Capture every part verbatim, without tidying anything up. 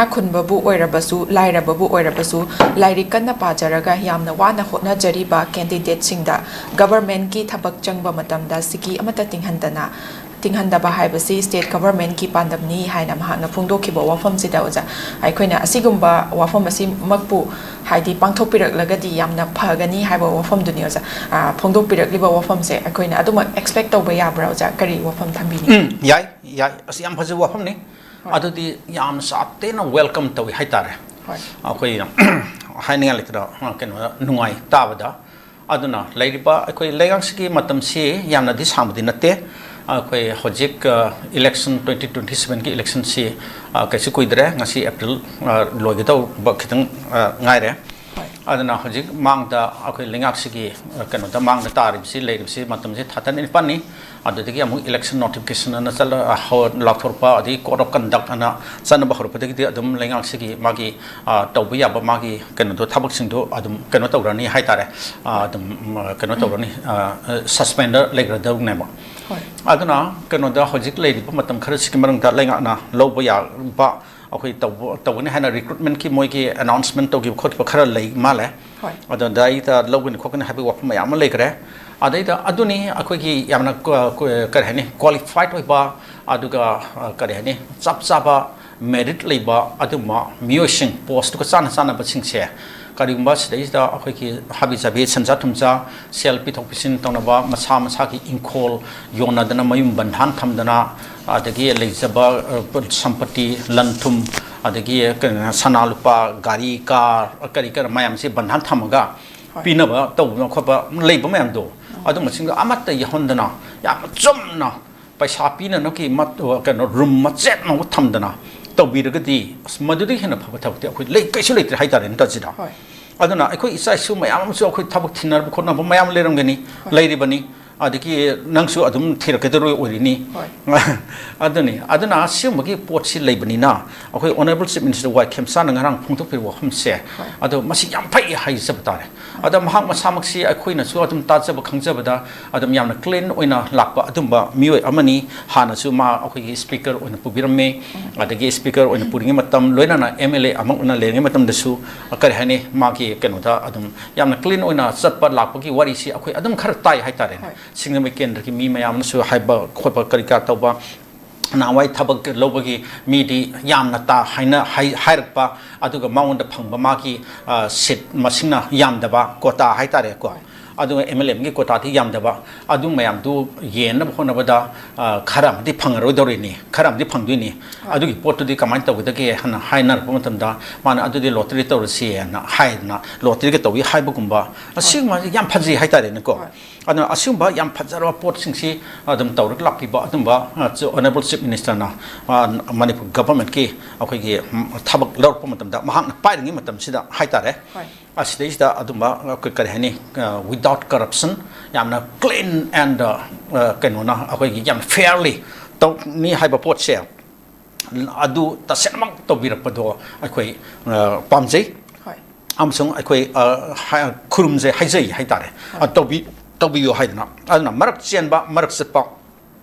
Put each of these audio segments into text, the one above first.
ꯏꯅꯥꯛ ꯈꯨꯟꯕꯕꯨ ꯑꯣꯏꯔꯕꯁꯨ, ꯂꯥꯏꯔꯕꯕꯨ ꯑꯣꯏꯔꯕꯁꯨ, ꯂꯥꯏꯔꯤꯛ ꯀꯟꯅ ꯄꯥꯖꯔꯒ ꯌꯥꯝꯅ ꯋꯥꯅ ꯍꯣꯠꯅꯖꯔꯤꯕ candidateꯁꯤꯡꯗ governmentꯀꯤ ꯊꯕꯛ ꯆꯪꯕ ꯃꯇꯝꯗ ꯁꯤꯀꯤ ꯑꯃꯠꯇ ꯇꯤꯡꯍꯟꯗꯅ, ꯇꯤꯡꯍꯟꯗꯕ ꯍꯥꯏꯕꯁꯤ state governmentꯀꯤ ꯄꯥꯟꯗꯝꯅꯤ ꯍꯥꯏꯅ ꯃꯍꯥꯛꯅ ꯐꯣꯡꯗꯣꯛꯈꯤꯕ ꯋꯥꯐꯝꯁꯤꯗ, ꯑꯣꯖꯥ, ꯑꯩꯈꯣꯏꯅ ꯑꯁꯤꯒꯨꯝꯕ ꯋꯥꯐꯝ ꯑꯁꯤꯃꯛꯄꯨ, ꯍꯥꯏꯗꯤ, ꯄꯥꯡꯊꯣꯛꯄꯤꯔꯛꯂꯒꯗꯤ ꯌꯥꯝꯅ ꯐꯒꯅꯤ ꯍꯥꯏꯕ ꯋꯥꯐꯝꯗꯨꯅꯤ, ꯑꯣꯖꯥ꯫ ꯑ, ꯐꯣꯡꯗꯣꯛꯄꯤꯔꯛꯂꯤꯕ ꯋꯥꯐꯝꯁꯦ ꯑꯩꯈꯣꯏꯅ ꯑꯗꯨꯃꯛ expect ꯇꯧꯕ ꯌꯥꯕ꯭ꯔꯥ, ꯑꯣꯖꯥ? ꯀꯔꯤ ꯋꯥꯐꯝ ꯊꯝꯕꯤꯅꯤꯡꯉꯤ? ꯎꯝ, ꯌꯥꯏ, ꯌꯥꯏ꯫ ꯑꯁꯤ ꯌꯥꯝ ꯐꯖꯕ ꯋꯥꯐꯝꯅꯤ꯫ ꯍꯣꯏ꯫ ꯑꯗꯨꯗꯤ ꯌꯥꯝꯅ ꯆꯥꯞꯇꯦꯅ welcome ꯇꯧꯏ ꯍꯥꯏꯇꯥꯔꯦ꯫ ꯍꯣꯏ꯫ ꯑꯩꯈꯣꯏ ꯍꯥꯏꯅꯤꯡꯉꯥꯏ ꯂꯩꯇꯅ, ꯑ, ꯀꯩꯅꯣ, ꯅꯨꯡꯉꯥꯏ ꯇꯥꯕꯗ꯫ ꯑꯗꯨꯅ ꯂꯩꯔꯤꯕ ꯑꯩꯈꯣꯏ ꯂꯩꯉꯥꯛꯁꯤꯒꯤ ꯃꯇꯝꯁꯤ ꯌꯥꯝꯅꯗꯤ ꯁꯥꯡꯕꯗꯤ ꯅꯠꯇꯦ꯫ ꯑꯩꯈꯣꯏ ꯍꯧꯖꯤꯛ, ꯑ, election, twenty twenty sevenꯒꯤ electionꯁꯤ, ꯑ, ꯀꯩꯁꯨ ꯀꯨꯏꯗ꯭ꯔꯦ꯫ ꯉꯁꯤ April, ꯑ, ꯂꯣꯏꯒꯗꯧꯕ ꯈꯤꯇꯪ, ꯑ, ꯉꯥꯏꯔꯦ꯫ ꯍꯣꯏ꯫ ꯑꯗꯨꯅ ꯍꯧꯖꯤꯛ ꯃꯥꯡꯗ ꯑꯩꯈꯣꯏ ꯂꯩꯉꯥꯛꯁꯤꯒꯤ, ꯑ, ꯀꯩꯅꯣꯗ ꯃꯥꯡꯗ ꯇꯥꯔꯤꯕꯁꯤ, ꯂꯩꯔꯤꯕꯁꯤ ꯃꯇꯝꯁꯤ ꯊꯥ ꯇꯔꯥꯅꯤꯄꯥꯟꯅꯤ꯫ ꯑꯗꯨꯗꯒꯤ ꯑꯃꯨꯛ election notification ꯑꯅ ꯆꯠꯂ-, ꯑ, ꯍꯧ-, ꯂꯥꯎꯊꯣꯔꯛꯄ, ꯑꯗꯒꯤ code of conduct ꯑꯅ ꯆꯠꯅꯕ ꯍꯧꯔꯛꯄꯗꯒꯤꯗꯤ ꯑꯗꯨꯝ ꯂꯩꯉꯥꯛꯁꯤꯒꯤ ꯃꯥꯒꯤ, ꯑ, ꯇꯧꯕ ꯌꯥꯕ ꯃꯥꯒꯤ ꯀꯩꯅꯣꯗꯣ, ꯊꯕꯛꯁꯤꯡꯗꯣ ꯑꯗꯨꯝ ꯀꯩꯅꯣ ꯇꯧꯔꯅꯤ ꯍꯥꯏꯇꯥꯔꯦ꯫ ꯑ, ꯑꯗꯨꯝ, ꯑ, ꯀꯩꯅꯣ ꯇꯧꯔꯅꯤ, ꯑ, suspendꯗ ꯂꯩꯈ꯭ꯔꯗꯧꯅꯦꯕ꯫ ꯍꯣꯏ꯫ ꯑꯗꯨꯅ ꯀꯩꯅꯣꯗ ꯍꯧꯖꯤꯛ ꯂꯩꯔꯤꯕ ꯃꯇꯝ ꯈꯔꯁꯤꯒꯤ ꯃꯅꯨꯡꯗ ꯂꯩꯉꯥꯛꯅ ꯂꯧꯕ ꯌꯥꯕ ꯑꯩꯈꯣꯏ ꯇꯧꯕ-, ꯇꯧꯒꯅꯤ ꯍꯥꯏꯅ recruitmentꯀꯤ ꯃꯣꯏꯒꯤ announcement ꯇꯧꯈꯤꯕ ꯈꯣꯠꯈꯤꯕ ꯈꯔ ꯂꯩ ꯃꯥꯜꯂꯦ꯫ ꯍꯣꯏ꯫ ꯑꯗꯨꯗ ꯑꯩꯗ ꯂꯧꯒꯅꯤ ꯈꯣꯠꯀꯅꯤ ꯍꯥꯏꯕꯒꯤ ꯋꯥꯐꯝ ꯃꯌꯥꯝ ꯑꯃ ꯂꯩꯈ꯭ꯔꯦ꯫ ꯑꯗꯩꯗ ꯑꯗꯨꯅꯤ ꯑꯩꯈꯣꯏꯒꯤ ꯌꯥꯝꯅ ꯀ-, ꯀ-, ꯀꯔꯤ ꯍꯥꯏꯅꯤ, qualified ꯑꯣꯏꯕ, ꯑꯗꯨꯒ, ꯑ, ꯀꯔꯤ ꯍꯥꯏꯅꯤ, ꯆꯞ ꯆꯥꯕ merit ꯂꯩꯕ ꯑꯗꯨꯒꯨꯝꯕ ꯃꯤꯑꯣꯏꯁꯤꯡ, postꯇꯨꯒ ꯆꯥꯟꯅ ꯆꯥꯟꯅꯕꯁꯤꯡꯁꯦ, ꯀꯔꯤꯒꯨꯝꯕ ꯁꯤꯗꯩꯁꯤꯗ ꯑꯩꯈꯣꯏꯒꯤ ꯍꯥꯕꯤ ꯆꯥꯕꯤ, ꯁꯦꯟꯖꯥ ꯊꯨꯝꯖꯥ, ꯁꯦꯜ ꯄꯤꯊꯣꯛ ꯄꯤꯁꯤꯟ ꯇꯧꯅꯕ, ꯃꯁꯥ ꯃꯁꯥꯒꯤ ꯏꯪꯈꯣꯜ ꯌꯣꯟꯅꯗꯅ, ꯃꯌꯨꯝ ꯕꯟꯙꯥꯟ ꯊꯝꯗꯅ, ꯑꯗꯒꯤ ꯂꯩꯖꯕ, ꯑ, ꯁꯝꯄꯇꯤ, ꯂꯟ ꯊꯨꯝ, ꯑꯗꯒꯤ ꯀꯩꯅꯣ, ꯁꯅꯥ ꯂꯨꯄꯥ, ꯒꯥꯔꯤ, car, ꯀꯔꯤ ꯀꯔꯥ ꯃꯌꯥꯝꯁꯦ ꯕꯟꯙꯥꯟ ꯊꯝꯃꯒ ꯍꯣꯏ꯫ ꯄꯤꯅꯕ ꯇꯧꯕ ꯈꯣꯠꯄ ꯂꯩꯕ ꯃꯌꯥꯝꯗꯣ, ꯎꯝ꯫ ꯑꯗꯨꯝꯕꯁꯤꯡꯗꯣ ꯑꯃꯠꯇ ꯌꯥꯎꯍꯟꯗꯅ, ꯌꯥꯝꯅ ꯆꯨꯝꯅ ꯄꯩꯁꯥ ꯄꯤꯅꯅꯕꯒꯤ ꯃꯠ-, ꯀꯩꯅꯣ, room ꯃꯆꯦꯠ ꯑꯃ ꯊꯝꯗꯅ ꯇꯧꯕꯤꯔꯒꯗꯤ, ꯑꯁ, ꯃꯗꯨꯗꯒꯤ ꯍꯦꯟꯅ ꯐꯕ ꯊꯕꯛꯇꯤ ꯑꯩꯈꯣꯏ ꯂꯩ, ꯀꯩꯁꯨ ꯂꯩꯇ꯭ꯔꯦ ꯍꯥꯏꯇꯥꯔꯦ, ꯅꯠꯇ꯭ꯔ ꯁꯤꯗ? ꯍꯣꯏ꯫ ꯑꯗꯨꯅ ꯑꯩꯈꯣꯏ ꯏꯆꯥ ꯏꯁꯨ ꯃꯌꯥꯝ ꯑꯃꯁꯨ ꯑꯩꯈꯣꯏ ꯊꯕꯛ ꯊꯤꯅꯔꯕ ꯈꯣꯠꯅꯕ ꯃꯌꯥꯝ ꯂꯩꯔꯝꯒꯅꯤ, ꯍꯣꯏ꯫ ꯂꯩꯔꯤꯕꯅꯤ꯫ ꯑꯗꯒꯤ ꯅꯪꯁꯨ ꯑꯗꯨꯝ ꯊꯤꯔꯛꯀꯗꯧꯔꯤ ꯑꯣꯏꯔꯤꯅꯤ꯫ ꯑꯗꯨꯅꯤ꯫ ꯑꯗꯨꯅ ꯁꯤꯒꯨꯝꯕꯒꯤ ꯄꯣꯠꯁꯤ ꯂꯩꯕꯅꯤꯅ ꯑꯩꯈꯣꯏ Honourable Chief Minister ꯋꯥꯏ ꯈꯦꯝꯆꯥꯅ ꯉꯔꯥꯡ ꯐꯣꯡꯗꯣꯛꯄꯤꯔꯤꯕ ꯋꯥꯐꯝꯁꯦ, ꯑꯗꯣ ꯃꯁꯤ ꯌꯥꯝ ꯐꯩ ꯍꯥꯏꯖꯕ ꯇꯥꯔꯦ꯫ ꯑꯗ ꯃꯍꯥꯛ ꯃꯁꯥꯃꯛꯁꯤ ꯑꯩꯈꯣꯏꯅꯁꯨ ꯑꯗꯨꯝ ꯇꯥꯖꯕ ꯈꯪꯖꯕꯗ ꯑꯗꯨꯝ ꯌꯥꯝꯅ clean ꯑꯣꯏꯅ ꯂꯥꯛꯄ ꯑꯗꯨꯝꯕ ꯃꯤꯑꯣꯏ ꯑꯃꯅꯤ꯫ ꯍꯥꯟꯅꯁꯨ ꯃꯥ ꯑꯩꯈꯣꯏꯒꯤ speaker ꯑꯣꯏꯅ ꯄꯨꯕꯤꯔꯝꯃꯤ꯫ ꯑꯗꯒꯤ speaker ꯑꯣꯏꯅ ꯄꯨꯔꯤꯉꯩ ꯃꯇꯝ, ꯂꯣꯏꯅꯅ M L A ꯑꯃ ꯑꯣꯏꯅ ꯂꯩꯔꯤꯉꯩ ꯃꯇꯝꯗꯁꯨ, ꯀꯔꯤ ꯍꯥꯏꯅꯤ, ꯃꯥꯒꯤ ꯀꯩꯅꯣꯗ ꯑꯗꯨꯝ ꯌꯥꯝꯅ clean ꯑꯣꯏꯅ ꯆꯠꯄ ꯂꯥꯛꯄꯒꯤ ꯋꯥꯔꯤꯁꯤ ꯑꯩꯈꯣꯏ ꯑꯗꯨꯝ ꯈꯔ ꯇꯥꯏ ꯍꯥꯏꯇꯥꯔꯦꯅꯦ꯫ ꯁꯤꯡꯖꯃꯩ ꯀꯦꯟꯗ꯭ꯔꯒꯤ ꯃꯤ ꯃꯌꯥꯝꯅꯁꯨ ꯍꯥꯏꯕ ꯈꯣꯠꯄ ꯀꯔꯤ ꯀꯔꯥ ꯇꯧꯕ, ꯅꯍꯥꯟꯋꯥꯏ ꯊꯕꯛ ꯂꯧꯕꯒꯤ ꯃꯤꯗꯤ ꯌꯥꯝꯅ ꯇꯥ ꯍꯥꯏꯅ ꯍꯥꯏ-, ꯍꯥꯏꯔꯛꯄ, ꯑꯗꯨꯒ ꯃꯉꯣꯟꯗ ꯐꯪꯕ ꯃꯥꯒꯤ, ꯑ, seat ꯃꯁꯤꯡꯅ ꯌꯥꯝꯗꯕ, quota ꯍꯥꯏꯇꯥꯔꯦꯀꯣ꯫ ꯑꯗꯨꯒ M L A ꯑꯃꯒꯤ quotaꯗꯤ ꯌꯥꯝꯗꯕ, ꯑꯗꯨ ꯃꯌꯥꯝꯗꯨ ꯌꯦꯟꯅꯕ ꯍꯣꯠꯅꯕꯗ, ꯑ, ꯈꯔ ꯑꯃꯗꯤ ꯐꯪꯉꯔꯣꯏꯗꯧꯔꯤꯅꯤ, ꯈꯔ ꯑꯃꯗꯤ ꯐꯪꯗꯣꯏꯅꯤ꯫ ꯑꯗꯨꯒꯤ ꯄꯣꯠꯇꯨꯗꯤ ꯀꯃꯥꯏꯅ ꯇꯧꯒꯗꯒꯦ ꯍꯥꯏꯅ ꯍꯥꯏꯅꯔꯛꯄ ꯃꯇꯝꯗ, ꯃꯥꯅ "ꯑꯗꯨꯗꯤ lottery ꯇꯧꯔꯁꯤ" ꯍꯥꯏꯅ ꯍꯥꯏꯗꯅ lotteryꯒ ꯇꯧꯏ ꯍꯥꯏꯕꯒꯨꯝꯕ, ꯑꯁꯤꯒꯨꯝꯕꯁꯤ ꯌꯥꯝ ꯐꯖꯩ ꯍꯥꯏꯇꯥꯔꯦꯅꯦꯀꯣ꯫ ꯑꯗꯨꯅ ꯑꯁꯤꯒꯨꯝꯕ ꯌꯥꯝ ꯐꯖꯔꯕ ꯄꯣꯠꯁꯤꯡꯁꯤ ꯑꯗꯨꯝ ꯇꯧꯔꯒ ꯂꯥꯛꯄꯤꯕ ꯑꯗꯨꯝꯕ, ꯑ, Honourable Chief Ministerꯅ, ꯑ, ꯃꯅꯤꯄꯨꯔ governmentꯀꯤ ꯑꯩꯈꯣꯏꯒꯤ, ꯎꯝ, ꯊꯕꯛ ꯂꯧꯔꯛꯄ ꯃꯇꯝꯗ ꯃꯍꯥꯛꯅ ꯄꯥꯏꯔꯤꯉꯩ ꯃꯇꯝꯁꯤꯗ ꯍꯥꯏꯇꯥꯔꯦ, ꯑꯁꯤꯗꯩꯁꯤꯗ ꯑꯗꯨꯝꯕ, ꯑ, ꯀ-, ꯀꯔꯤ ꯍꯥꯏꯅꯤ, ꯑ, without corruption, ꯌꯥꯝꯅ clean and, ꯑ, ꯑ, ꯀꯩꯅꯣꯅ ꯑꯩꯈꯣꯏꯒꯤ ꯌꯥꯝ fairly ꯇꯧꯅꯤ ꯍꯥꯏꯕ ꯄꯣꯠꯁꯦ, ꯑꯗꯨ ꯇꯁꯦꯡꯅꯃꯛ ꯇꯧꯕꯤꯔꯛꯄꯗꯣ ꯑꯩꯈꯣꯏ, ꯑ, ꯄꯥꯝꯖꯩ꯫ ꯑꯃꯁꯨꯡ ꯑꯩꯈꯣꯏ, ꯑ, ꯍꯥ-, ꯈꯨꯔꯨꯝꯖꯩ, ꯍꯥꯏꯖꯩ ꯍꯥꯏꯇꯥꯔꯦ꯫ ꯑ, ꯇꯧꯕꯤ-, ꯇꯧꯕꯤꯌꯨ ꯍꯥꯏꯗꯅ꯫ ꯑꯗꯨꯅ ꯃꯔꯛ ꯆꯦꯟꯕ, ꯃꯔꯛ ꯆꯠꯄ,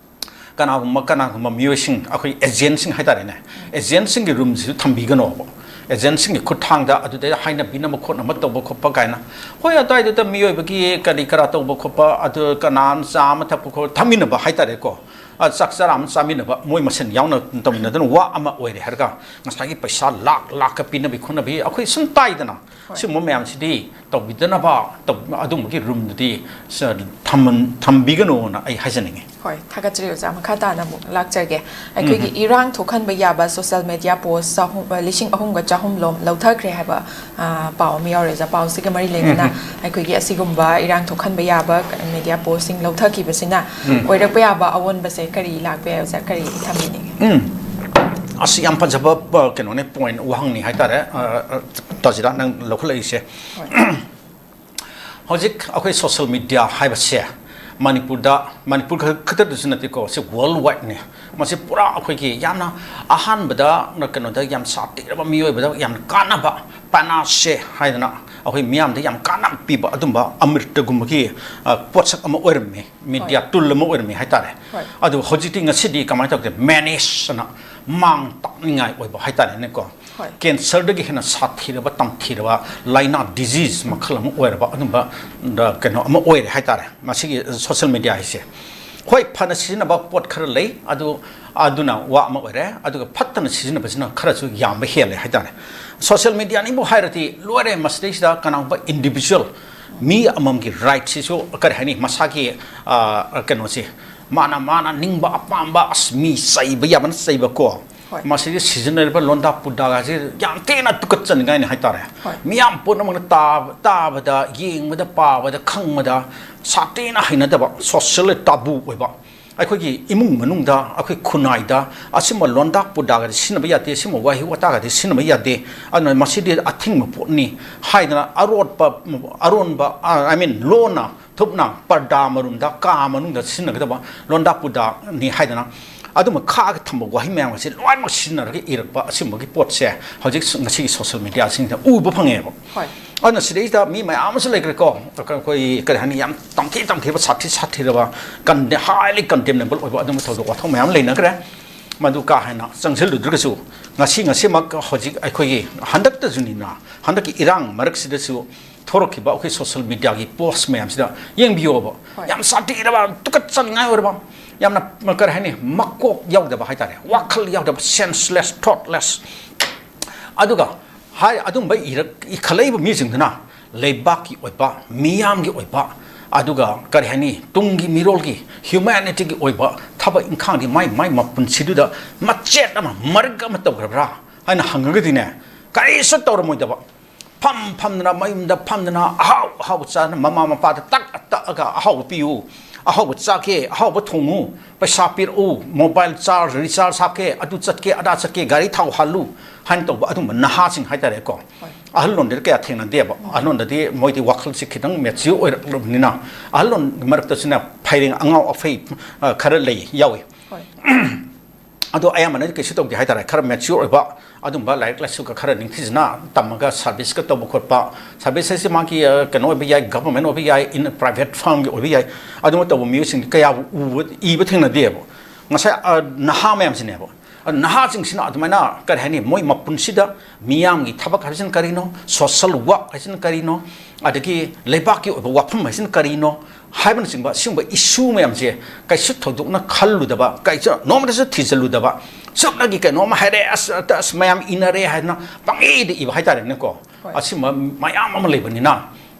ꯀꯅꯥꯒꯨꯝꯕ, ꯀꯅꯥꯒꯨꯝꯕ ꯃꯤꯑꯣꯏꯁꯤꯡ, ꯑꯩꯈꯣꯏ agentꯁꯤꯡ ꯍꯥꯏꯇꯥꯔꯦꯅꯦ, agentꯁꯤꯡꯒꯤ roomꯁꯤꯁꯨ ꯊꯝꯕꯤꯒꯅꯣꯕ꯫ Agentꯁꯤꯡꯒꯤ ꯈꯨꯠꯊꯥꯡꯗ ꯑꯗꯨꯗꯩꯗ ꯍꯥꯏꯅꯕꯤꯅꯕ ꯈꯣꯠꯅꯕ ꯇꯧꯕ ꯈꯣꯠꯄ ꯀꯥꯏꯅ꯫ ꯍꯣꯏ, ꯑꯗꯨꯋꯥꯏꯗꯨꯗ ꯃꯤꯑꯣꯏꯕꯒꯤ ꯀꯔꯤ ꯀꯔꯥ ꯇꯧꯕ ꯈꯣꯠꯄ, ꯑꯗꯨ ꯀꯅꯥ ꯆꯥ ꯑꯃ ꯊꯛꯄ ꯈꯣꯠꯄ, ꯊꯛꯃꯤꯟꯅꯕ ꯍꯥꯏꯇꯥꯔꯦꯀꯣ꯫ ꯑ, ꯆꯥꯛ ꯆꯔꯥ ꯑꯃ ꯆꯥꯃꯤꯟꯅꯕ, ꯃꯣꯏ ꯃꯁꯦꯟ ꯌꯥꯎꯅ ꯇꯧꯃꯤꯟꯅꯗꯅ ꯋꯥ ꯑꯃ ꯑꯣꯏꯔꯦ ꯍꯥꯏꯔꯒ, ꯉꯁꯥꯏꯒꯤ ꯄꯩꯁꯥ ꯂꯥꯛ ꯂꯥꯛꯀ ꯄꯤꯅꯕꯤ ꯈꯣꯠꯅꯕꯤ ꯑꯩꯈꯣꯏ ꯁꯨꯝ ꯇꯥꯏꯗꯅ, ꯁꯤꯒꯨꯝꯕ ꯃꯌꯥꯝꯁꯤꯗꯤ ꯇꯧꯕꯤꯗꯅꯕ, ꯇꯧ-, ꯑꯗꯨꯝꯕꯒꯤ roomꯗꯨꯗꯤ ꯁ-, ꯊꯝꯃꯟ-, ꯊꯝꯕꯤꯒꯅꯣꯅ ꯑꯩ ꯍꯥꯏꯖꯅꯤꯡꯉꯤ꯫ ꯍꯣꯏ, ꯊꯥꯒꯠꯆꯔꯤ ꯑꯣꯖꯥ꯫ ꯃꯈꯥ ꯇꯥꯅ ꯑꯃꯨꯛ ꯂꯥꯛꯆꯒꯦ꯫ ꯑꯩꯈꯣꯏꯒꯤ ꯏꯔꯥꯡ ꯊꯣꯛꯍꯟꯕ ꯌꯥꯕ social media post ꯆꯍꯨꯝ, ꯑ, ꯂꯤꯁꯤꯡ ꯑꯍꯨꯝꯒ ꯆꯍꯨꯝ ꯂꯣꯝ ꯂꯧꯊꯈ꯭ꯔꯦ ꯍꯥꯏꯕ, ꯑ, ꯄꯥꯎ ꯑꯃ ꯌꯥꯎꯔꯦ ꯑꯣꯖꯥ꯫ ꯄꯥꯎꯁꯤꯒ ꯃꯔꯤ ꯂꯩꯅꯅ ꯑꯩꯈꯣꯏꯒꯤ ꯑꯁꯤꯒꯨꯝꯕ ꯏꯔꯥꯡ ꯊꯣꯛꯍꯟꯕ ꯌꯥꯕ media postꯁꯤꯡ ꯂꯧꯊꯈꯤꯕꯁꯤꯅ ꯑꯣꯏꯔꯛꯄ ꯌꯥꯕ ꯑꯑꯣꯟꯕꯁꯦ ꯀꯔꯤ ꯂꯥꯛꯄ ꯌꯥꯏ ꯑꯣꯖꯥ? ꯀꯔꯤ ꯊꯝꯕꯤꯅꯤꯡꯉꯤ? ꯎꯝ꯫ ꯑꯁꯤ ꯌꯥꯝ ꯐꯖꯕ, ꯑ, ꯀꯩꯅꯣꯅꯦ, point, ꯋꯥꯍꯪꯅꯤ ꯍꯥꯏꯇꯥꯔꯦ, ꯑ, ꯑ, ꯇꯥꯖꯤꯔꯥ, ꯅꯪ ꯂꯧꯈꯠꯂꯛꯏꯁꯦ꯫ ꯍꯣꯏ꯫ ꯍꯧꯖꯤꯛ ꯑꯩꯈꯣꯏ social media ꯍꯥꯏꯕꯁꯦ ꯃꯅꯤꯄꯨꯔꯗ, ꯃꯅꯤꯄꯨꯔ ꯈꯛ-, ꯈꯛꯇꯗꯁꯨ ꯅꯠꯇꯦꯀꯣ, ꯁꯤ world wide ꯅꯦ꯫ ꯃꯁꯤ ꯄꯨꯔꯥ ꯑꯩꯈꯣꯏꯒꯤ ꯌꯥꯝꯅ ꯑꯍꯥꯟꯕꯗ ꯀꯩꯅꯣꯗ ꯌꯥꯝ ꯁꯥꯊꯤꯔꯕ ꯃꯤꯑꯣꯏꯕꯗ ꯌꯥꯝꯅ ꯀꯥꯟꯅꯕ ꯄꯅꯥꯁꯦ ꯍꯥꯏꯗꯅ ꯑꯩꯈꯣꯏ ꯃꯤꯌꯥꯝꯗ ꯌꯥꯝ ꯀꯥꯟꯅꯕ ꯄꯤꯕ ꯑꯗꯨꯝꯕ ꯑꯃ꯭ꯔꯤꯇꯒꯨꯝꯕꯒꯤ, ꯑ, ꯄꯣꯠꯁꯛ ꯑꯃ ꯑꯣꯏꯔꯝꯃꯤ, media ꯍꯣꯏ꯫ Tool ꯑꯃ ꯑꯣꯏꯔꯝꯃꯤ ꯍꯥꯏꯇꯥꯔꯦ꯫ ꯍꯣꯏ꯫ ꯑꯗꯨ ꯍꯧꯖꯤꯛꯇꯤ ꯉꯁꯤꯗꯤ ꯀꯃꯥꯏꯅ ꯇꯧꯒꯦ? Menace ꯑꯅ ꯃꯥꯡ ꯇꯥꯛꯅꯤꯡꯉꯥꯏ ꯑꯣꯏꯕ ꯍꯥꯏꯇꯥꯔꯦꯅꯦꯀꯣ꯫ ꯍꯣꯏ꯫ Cancer ꯗꯒꯤ ꯍꯦꯟꯅ ꯁꯥꯊꯤꯔꯕ, ꯇꯝꯊꯤꯔꯕ ꯂꯥꯏꯅꯥ, disease ꯃꯈꯜ ꯑꯃ ꯑꯣꯏꯔꯕ ꯑꯗꯨꯝꯕ, ꯗ, ꯀꯩꯅꯣ ꯑꯃ ꯑꯣꯏꯔꯦ ꯍꯥꯏꯇꯥꯔꯦ ꯃꯁꯤꯒꯤ social media ꯍꯥꯏꯁꯦ꯫ ꯍꯣꯏ, ꯐꯅ ꯁꯤꯖꯤꯟꯅꯕ ꯄꯣꯠ ꯈꯔ ꯂꯩ, ꯑꯗꯨ, ꯑꯗꯨꯅ ꯋꯥ ꯑꯃ ꯑꯣꯏꯔꯦ, ꯑꯗꯨꯒ ꯐꯠꯇꯅ ꯁꯤꯖꯤꯟꯅꯕꯁꯤꯅ ꯈꯔꯁꯨ ꯌꯥꯝꯕ ꯍꯦꯜꯂꯦ ꯍꯥꯏꯇꯥꯔꯦ꯫ Social media ꯅꯤꯕꯨ ꯍꯥꯏꯔꯗꯤ ꯂꯣꯏꯔꯦ, ꯃꯁꯤꯗꯩꯁꯤꯗ ꯀꯅꯥꯒꯨꯝꯕ individual ꯃꯤ ꯑꯃꯃꯝꯒꯤ right ꯁꯤꯁꯨ, ꯀꯔꯤ ꯍꯥꯏꯅꯤ, ꯃꯁꯥꯒꯤ, ꯑ, ꯀꯩꯅꯣꯁꯦ, ꯃꯥꯅ, ꯃꯥꯅ ꯅꯤꯡꯕ ꯑꯄꯥꯝꯕ, ꯑꯁ, ꯃꯤ ꯆꯩꯕ ꯌꯥꯕꯅ ꯆꯩꯕꯀꯣ꯫ ꯍꯣꯏ꯫ ꯃꯁꯤꯗ ꯁꯤꯖꯤꯟꯅꯔꯤꯕ ꯂꯣꯟꯗꯥ ꯄꯨꯗꯥꯒꯁꯤ ꯌꯥꯝ ꯊꯤꯅ ꯇꯨꯀꯠꯆꯅꯤꯡꯉꯥꯏꯅꯤ ꯍꯥꯏꯇꯥꯔꯦ꯫ ꯍꯣꯏ꯫ ꯃꯤꯌꯥꯝ ꯄꯨꯝꯅꯃꯛꯅ ꯇꯥꯕ-, ꯇꯥꯕꯗ, ꯌꯦꯡꯕꯗ, ꯄꯥꯕꯗ, ꯈꯪꯕꯗ ꯁꯥꯊꯤꯅ ꯍꯩꯅꯗꯕ, social taboo ꯑꯣꯏꯕ, ꯑꯩꯈꯣꯏꯒꯤ ꯏꯃꯨꯡ ꯃꯅꯨꯡꯗ, ꯑꯩꯈꯣꯏ ꯈꯨꯟꯅꯥꯏꯗ ꯑꯁꯤꯒꯨꯝꯕ ꯂꯣꯟꯗꯥ ꯄꯨꯗꯥꯒꯗꯤ ꯁꯤꯖꯤꯟꯅꯕ ꯌꯥꯗꯦ, ꯑꯁꯤꯒꯨꯝꯕ ꯋꯥꯍꯩ ꯋꯥꯇꯥꯒꯗꯤ ꯁꯤꯖꯤꯟꯅꯕ ꯌꯥꯗꯦ, ꯑꯗꯨꯅ ꯃꯁꯤꯗꯤ ꯑꯊꯤꯡꯕ ꯄꯣꯠꯅꯤ ꯍꯥꯏꯗꯅ ꯑꯔꯣꯠꯄ, ꯑꯔꯣꯟꯕ, I mean, ꯂꯣꯟꯅ ꯊꯨꯞꯅ ꯄꯔꯗꯥ ꯃꯔꯨꯝꯗ, ꯀꯥ ꯃꯅꯨꯡꯗ ꯁꯤꯖꯤꯟꯅꯒꯗꯕ ꯂꯣꯟꯗꯥ ꯄꯨꯗꯥꯅꯤ ꯍꯥꯏꯗꯅ ꯑꯗꯨꯝꯕ ꯈꯥꯛꯑꯒ ꯊꯝꯕ ꯋꯥꯍꯩ ꯃꯌꯥꯝ ꯑꯁꯤ ꯂꯣꯏꯅꯃꯛ ꯁꯤꯖꯤꯟꯅꯔꯒ ꯏꯔꯛꯄ ꯑꯁꯤꯒꯨꯝꯕꯒꯤ ꯄꯣꯠꯁꯦ ꯍꯧꯖꯤꯛ ꯉꯁꯤꯒꯤ social media ꯁꯤꯡꯗ ꯎꯕ ꯐꯪꯉꯦꯕ꯫ ꯍꯣꯏ꯫ ꯑꯗꯨꯅ ꯁꯤꯗꯩꯁꯤꯗ ꯃꯤ ꯃꯌꯥꯝ ꯑꯃꯁꯨ ꯂꯩꯈ꯭ꯔꯦꯀꯣ, ꯑꯩꯈꯣꯏ ꯀꯔꯤ ꯍꯥꯏꯅꯤ, ꯌꯥꯝ ꯇꯝꯊꯤ ꯇꯝꯊꯤꯕ, ꯁꯥꯊꯤ ꯁꯥꯊꯤꯔꯕ, ꯀꯟꯗꯦ-, highly condemnable ꯑꯣꯏꯕ ꯑꯗꯨꯝꯕ ꯊꯧꯗꯣꯛ ꯋꯥꯊꯣꯛ ꯃꯌꯥꯝ ꯂꯩꯅꯈ꯭ꯔꯦ꯫ ꯃꯗꯨ ꯀꯥ ꯍꯦꯟꯅ ꯆꯪꯁꯤꯜꯂꯨꯗ꯭ꯔꯒꯁꯨ, ꯉꯁꯤ ꯉꯁꯤꯃꯛ ꯍꯧꯖꯤꯛ ꯑꯩꯈꯣꯏꯒꯤ ꯍꯟꯗꯛꯇꯁꯨꯅꯤꯅ, ꯍꯟꯗꯛꯀꯤ ꯏꯔꯥꯡ ꯃꯔꯛꯁꯤꯗꯁꯨ ꯊꯣꯔꯛꯈꯤꯕ ꯑꯩꯈꯣꯏ social media ꯒꯤ post ꯃꯌꯥꯝꯁꯤꯗ ꯌꯦꯡꯕꯤꯌꯣꯕ꯫ ꯍꯣꯏ꯫ ꯌꯥꯝ ꯁꯥꯊꯤꯔꯕ, ꯇꯨꯀꯠꯆꯅꯤꯡꯉꯥꯏ ꯑꯣꯏꯔꯕ, ꯌꯥꯝꯅ, ꯀꯔꯤ ꯍꯥꯏꯅꯤ, ꯃꯀꯣꯛ ꯌꯥꯎꯗꯕ ꯍꯥꯏꯇꯥꯔꯦ, ꯋꯥꯈꯜ ꯌꯥꯎꯗꯕ, senseless, thoughtless꯫ ꯑꯗꯨꯒ ꯍꯥꯏ, ꯑꯗꯨꯝꯕ ꯏꯔꯛ-, ꯏꯈꯠꯂꯛꯏꯕ ꯃꯤꯁꯤꯡꯗꯨꯅ ꯂꯩꯕꯥꯛꯀꯤ ꯑꯣꯏꯕ, ꯃꯤꯌꯥꯝꯒꯤ ꯑꯣꯏꯕ, ꯑꯗꯨꯒ, ꯀꯔꯤ ꯍꯥꯏꯅꯤ, ꯇꯨꯡꯒꯤ ꯃꯤꯔꯣꯜꯒꯤ, humanity ꯒꯤ ꯑꯣꯏꯕ ꯊꯕꯛ ꯏꯪꯈꯥꯡꯗꯤ ꯃꯥꯏ, ꯃꯥꯏ ꯃꯄꯨꯟꯁꯤꯗꯨꯗ ꯃꯆꯦꯠ ꯑꯃ, ꯃꯔꯤꯛ ꯑꯃ ꯇꯧꯈ꯭ꯔꯕ꯭ꯔꯥ ꯍꯥꯏꯅ ꯍꯪꯉꯒꯗꯤꯅꯦ, ꯀꯔꯤꯁꯨ ꯇꯧꯔꯝꯃꯣꯏꯗꯕ꯫ ꯐꯝ ꯐꯝꯗꯅ, ꯃꯌꯨꯝꯗ ꯐꯝꯗꯅ, ꯑꯍꯥꯎ ꯑꯍꯥꯎꯕ ꯆꯥꯗꯅ, ꯃꯃꯥ ꯃꯄꯥꯗ ꯇꯛ ꯇꯛꯑꯒ ꯑꯍꯥꯎꯕ ꯄꯤꯌꯨ, ꯑꯍꯥꯎꯕ ꯆꯥꯒꯦ, ꯑꯍꯥꯎꯕ ꯊꯣꯡꯉꯨ, ꯄꯩꯁꯥ ꯄꯤꯔꯛꯎ, ꯃꯣꯕꯥꯏꯜ ꯆꯥꯔꯖ, ꯔꯤꯆꯥꯔꯖ ꯍꯥꯞꯀꯦ, ꯑꯗꯨ ꯆꯠꯀꯦ, ꯑꯗꯥ ꯆꯠꯀꯦ, ꯒꯥꯔꯤ ꯊꯥꯎ ꯍꯥꯜꯂꯨ ꯍꯥꯏꯅ ꯇꯧꯕ ꯑꯗꯨꯝꯕ ꯅꯍꯥꯁꯤꯡ ꯍꯥꯏꯇꯥꯔꯦꯀꯣ꯫ ꯑꯍꯜꯂꯣꯟꯗꯗꯤ ꯀꯌꯥ ꯊꯦꯡꯅꯗꯦꯕ꯫ ꯑꯍꯜꯂꯣꯟꯗꯗꯤ ꯃꯣꯏꯗꯤ ꯋꯥꯈꯜꯁꯤ ꯈꯤꯇꯪ ꯃꯦꯆ꯭ꯌꯨꯔ ꯑꯣꯏꯔꯛꯂꯕꯅꯤꯅ, ꯑꯍꯜꯂꯣꯟ ꯃꯔꯛꯇꯁꯤꯅ ꯐꯩꯔꯦꯡ ꯑꯉꯥꯎ ꯑꯐꯩ, ꯑ, ꯈꯔ ꯂꯩ, ꯌꯥꯎꯏ꯫ ꯑꯗꯣ ꯑꯌꯥꯝꯕꯅꯗꯤ ꯀꯩꯁꯨ ꯇꯧꯗꯦ ꯍꯥꯏꯇꯥꯔꯦ꯫ ꯈꯔ ꯃꯦꯆ꯭ꯌꯨꯔ ꯑꯣꯏꯕ, ꯑꯗꯨꯝꯕ ꯂꯥꯏꯔꯤꯛ ꯂꯥꯏꯁꯨꯒ ꯈꯔ ꯅꯤꯡꯊꯤꯖꯅ ꯇꯝꯃꯒ ꯁꯥꯔꯚꯤꯁꯀ ꯇꯧꯕ ꯈꯣꯠꯄ, ꯁꯥꯔꯚꯤꯁ ꯍꯥꯏꯁꯦ ꯃꯥꯒꯤ, ꯑ, ꯀꯩꯅꯣ ꯑꯣꯏꯕ ꯌꯥꯏ, ꯒꯚꯔꯟꯃꯦꯟ ꯑꯣꯏꯕ ꯌꯥꯏ, ꯏꯟ ꯄ꯭ꯔꯥꯏꯚꯦꯠ ꯐꯥꯔꯝꯒꯤ ꯑꯣꯏꯕ ꯌꯥꯏ, ꯑꯗꯨꯝꯕ ꯇꯧꯕ ꯃꯤꯑꯣꯏꯁꯤꯡꯗꯤ ꯀꯌꯥꯕꯨ ꯎꯕ, ꯏꯕ ꯊꯦꯡꯅꯗꯦꯕ꯫ ꯉꯁꯥꯏ, ꯑ, ꯅꯍꯥ ꯃꯌꯥꯝꯁꯤꯅꯦꯕ꯫ ꯑ, ꯅꯍꯥꯁꯤꯡꯁꯤꯅ ꯑꯗꯨꯃꯥꯏꯅ, ꯀꯔꯤ ꯍꯥꯏꯅꯤ, ꯃꯣꯏ ꯃꯄꯨꯟꯁꯤꯗ ꯃꯤꯌꯥꯝꯒꯤ ꯊꯕꯛ ꯍꯥꯏꯕꯁꯤꯅ ꯀꯔꯤꯅꯣ, ꯁꯣꯁꯦꯜ ꯋꯥꯔꯛ ꯍꯥꯏꯁꯤꯅ ꯀꯔꯤꯅꯣ, ꯑꯗꯒꯤ ꯂꯩꯕꯥꯛꯀꯤ ꯑꯣꯏꯕ ꯋꯥꯐꯝ ꯍꯥꯏꯁꯤꯅ ꯀꯔꯤꯅꯣ ꯍꯥꯏꯕꯅꯆꯤꯡꯕ ꯁꯤꯒꯨꯝꯕ ꯏꯁꯨ ꯃꯌꯥꯝꯁꯦ ꯀꯩꯁꯨ ꯊꯣꯏꯗꯣꯛꯅ ꯈꯜꯂꯨꯗꯕ, ꯀꯩꯁꯨ ꯅꯣꯡꯃꯇꯁꯨ ꯊꯤꯖꯤꯜꯂꯨꯗꯕ, ꯆꯨꯝꯅꯒꯤ ꯀꯩꯅꯣꯝ ꯍꯥꯏꯔꯦ, ꯑꯁ, ꯑꯁ, ꯃꯌꯥꯝ ꯏꯅꯔꯦ ꯍꯥꯏꯗꯅ ꯄꯪꯏꯗ ꯏꯕ ꯍꯥꯏꯇꯥꯔꯦꯅꯦꯀꯣ꯫ ꯑꯁꯤꯒꯨꯝꯕ ꯃꯌꯥꯝ ꯑꯃ ꯂꯩꯕꯅꯤꯅ,